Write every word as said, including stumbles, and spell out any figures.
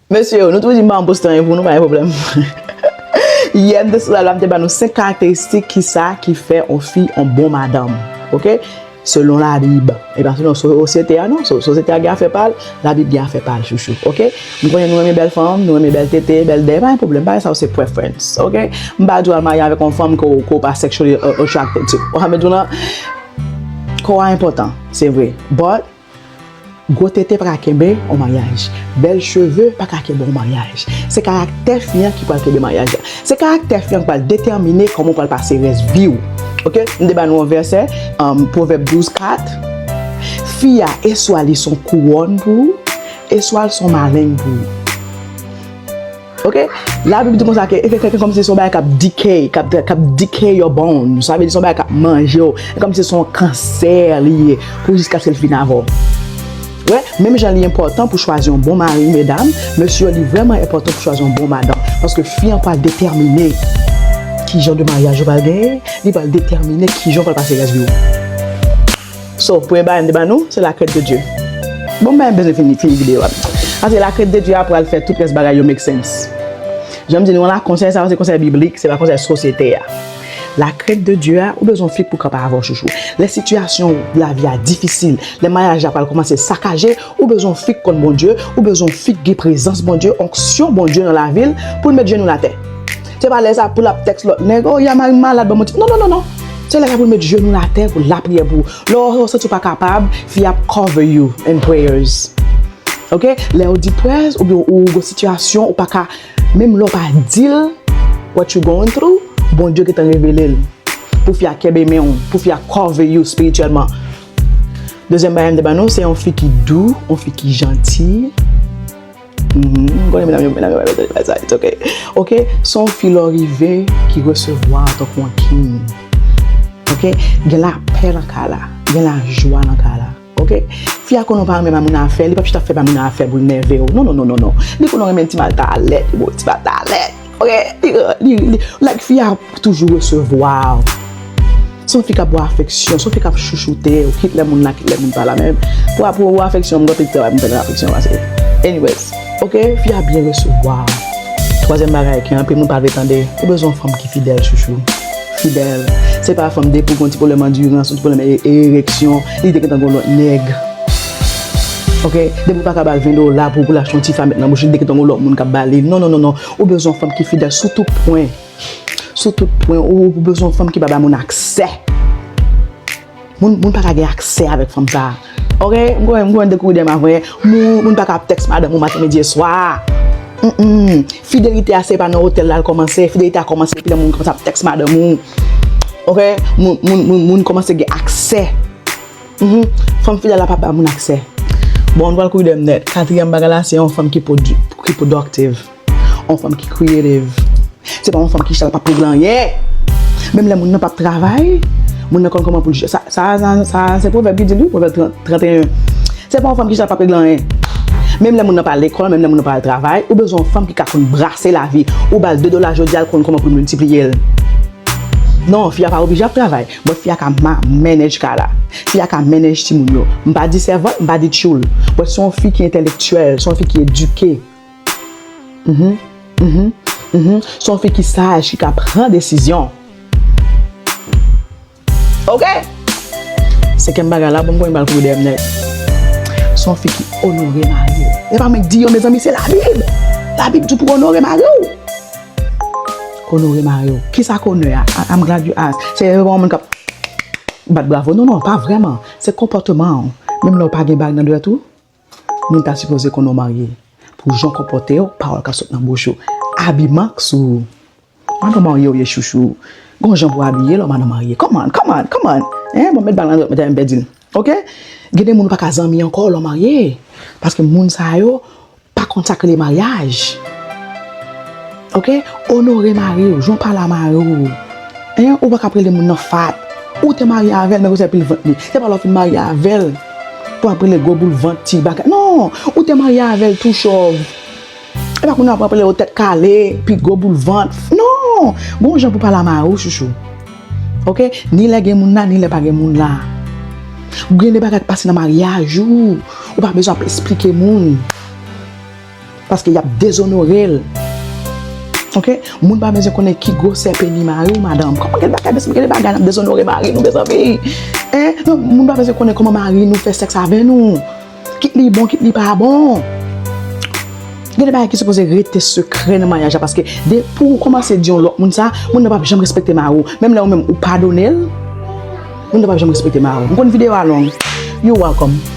Mesye yo, nou toujou di m pa anposte anyen pou nou, pa gen pwoblèm. Yè m te sou la, la m te ba nou senk karakteristik ki sa ki fè yon fi yon bon madanm. Oke? Selon Labib. E pa selon sosyete a non. So- Sosyete a gen afè pa l, Labib gen afè pa l, chouchou. Oke? M konnen nou renmen bèl fanm, nou renmen bèl tete, bèl dèyè, pa gen pwoblèm. Bagay sa yo se preference. Oke? M pa di w al marye avèk yon fanm ke w ke w pa sexually attracted to. Ou sa m di w lan? Kò a enpòtan, se vre. But, gwo tete pa ka kenbe yon maryaj. Bèl cheve pa ka kenbe yon maryaj. Se karaktè fi an ki pral kenbe maryaj la. Se karaktè fi an ki pral detèmine kòman w pral pase rès vi w. Oke? M te ba nou yon vèsè, um, Pwovèb douz kat. Fi a, e swa li se yon kouwòn pou ou, e swa l se yon maleng pou ou. Oke? Labib di konsa ke e fè kòmsi se yon bagay k ap decay, k ap, k ap decay your bones. Sa vle di se yon bagay k ap manje w. E kòmsi se yon kansè li ye pou jiskaske l fin avè w. Wè, menm jan li enpòtan pou chwazi yon bon mari, medam, mesye yo, li vrèman enpòtan pou chwazi yon bon madanm. Paske fi an pral detèmine ki jan de maryaj ou pral genyen, li pral detèmine ki jan w pral pase rès vi w. So, premye bagay m te ba nou, se la crainte de Dieu. Bon, m pa menm bezwen fini, fini videyo a. Paske la crainte de Dieu a pral fè tout rès bagay yo make sense. Jan m di nou an la, konsèy sa yo se konsèy biblik, se pa konsèy sosyete a. La crainte de Dieu a, ou bezwen yon fi pou kanpe avè w, chouchou. Lè sitiyasyon lavi a difisil, lè maryaj la pral kòmanse sakaje, ou bezwen yon fi k konn Bondye, ou bezwen yon fi k gen prezans Bondye, onksyon Bondye nan lavi l, pou l met jenou l atè. Se pa lè sa pou l ap tèks lòt nèg, "Oh, ya mari m malad, ban m yon ti." Non, non, non, non. Se lè sa pou l met jenou l atè, pou l lapriyè pou ou. Lè w santi w pa kapab, fi a ap cover you in prayers. Oke? Lè w depressed, oubyen ou gen sitiyasyon, ou pa ka, menm lè w pa di l what you going through, Bondye gentan revele l. Pou fi a kenbe men w, pou fi a cover you spirityèlman. Dezyèm bagay m te ban nou, se yon fi ki dou, yon fi ki janti. Mhm, m konnen medam yo, medam yo pa bezwen di bagay sa, it's okay. Oke, se yon fi lè w rive ki resevwa w tankou yon king. Oke, gen lapè nan kay la, gen lajwa nan kay la. Oke, fi a konnen w pa renmen bay moun afè, li p ap chita ap fè bay moun afè pou l nève w. Non, non, non, non, non. Li konnen w renmen ti mal talèt, li ba w ti mal talèt. Oke, li, li, li, like fi a toujou resevwa w. Se yon fi k ap ba w afeksyon, se yon fi k ap chouchoute w, kit lè moun la, kit lè moun pa la. Men pou, pou, pou afeksyon, m gen anpil travay pou m fè nan afeksyon, paske, anyways, oke, fi a byen resevwa w. Twazyèm bagay ke anpil moun pa vle tande, ou bezwen yon fanm ki fidèl, chouchou. Fidèl. Se pa fanm depi w gen yon ti pwoblèm andirans, yon ti pwoblèm e- ereksyon, li te gentan gen yon lòt nèg. Oke? Depi w pa ka ba l ven dola pou, pou l achte yon ti fa met nan bouch li, li te gentan gen yon lòt moun k ap ba li. Non, non, non, non. Ou bezwen yon fanm ki fidèl sou tout pwen. Sou tout pwen, ou, ou bezwen yon fanm ki pa ba moun aksè. Moun, moun pa ka gen aksè avèk fanm sa. Oke? M konnen, m konnen dekouvri dèyè m avè. Moun, moun pa ka ap tèks madanm ou maten, midi e swa. Mm-mm. Fidelite a se pa nan otèl la l kòmanse. Fidelite a kòmanse depi lè moun kòmanse ap tèks madanm ou. Oke? Moun, moun, moun, moun kòmanse gen aksè. Mhm. Fanm fidèl la pa ba moun aksè. Bon, nou pral kouri dèyè m nèt. Katriyèm bagay la, se yon fanm ki pwodui-, ki pwodaktif. Yon fanm ki creative. Se pa yon fanm ki chita la p ap regle anyen. Menm lè moun nan p ap travay, moun nan konn kòman pou l jere. Sa, sa, sa, sa se pwovèb ki di l, wi, pwovèb trant, trant e en. Se pa yon fanm ki chita la p ap regle anyen. Menm lè moun nan pa al lekòl, menm lè moun nan pa al travay, ou bezwen yon fanm ki ka konn brase lavi. Ou ba l de dola jodi a, l konn kòman pou l miltipliye l. Non, fi a pa oblije ap travay. But fi a ka ma-, manage kay la. Fi a ka manage timoun yo. M pa di sèvant, m pa di tchoul. But se yon fi ki entèlektyèl, se yon fi ki edike. Mhm, mhm, mhm. Se yon fi ki saj, ki ka pran desizyon. Oke? Senkyèm bagay la, bon, m konnen pral kouri dèyè m nèt. Se yon fi ki onore mari l. E pa mwen k di yo, mezanmi, se Labib. Labib di w pou w onore mari w. Onore mari w. Kisa k onè a? I- I'm glad you asked. Se pa yon moun k ap bat bravo. Non, non, pa vrèman. Se konpòteman w. Menm lè w pa gen bag nan dwèt ou, moun ta sipoze konnen w marye. Pou jan w konpòte w, pawòl k ap sot nan bouch ou. Abiman k sou ou. Madanm marye w ye, chouchou. Gon jan pou w abiye lè w madanm marye. Come on, come on, come on. Hein, bon, met bag nan dwèt mwen, m pèdi l. Oke? Gen de moun ou pa ka zanmi ankò lè w marye. Paske moun sa yo pa konn sa k rele maryaj. Oke? Onore mari w, jan w pale a mari w. Hein? Ou pa ka ap rele moun nan fat. Ou te marye avè l, men gon sèl pil vant li. Se pa lè w fin marye avè l pou w ap rele gwo boul vant, ti bagay. Non! Ou te marye avè l tou chòv. E pa kounye a pou w ap rele yo tèt kale, pi gwo boul vant. Non! Gon jan pou pale a mari w, chouchou. Oke? Ni lè gen moun la, ni lè pa gen moun la. Gen de bagay k pase nan maryaj ou, ou pa bezwen ap esplike moun. Paske y ap dezonore l. Ok? Moun pa bezwen konnen ki gwosè peni mari w, madanm. Kòman gen bagay, gen bagay n ap dezonore mari nou, mezanmi? Hein? Non, moun pa bezwen konnen kòman mari nou fè sèks avè nou. Kit li bon, kit li pa bon. Gen de bagay ki sipoze rete sekrè nan maryaj la, paske de, pou ou kòmanse di yon lòt moun sa, moun nan p ap janm respekte mari w. Menm lè ou menm ou padone l, moun nan p ap janm respekte mari w. M konn videyo a long. You're welcome.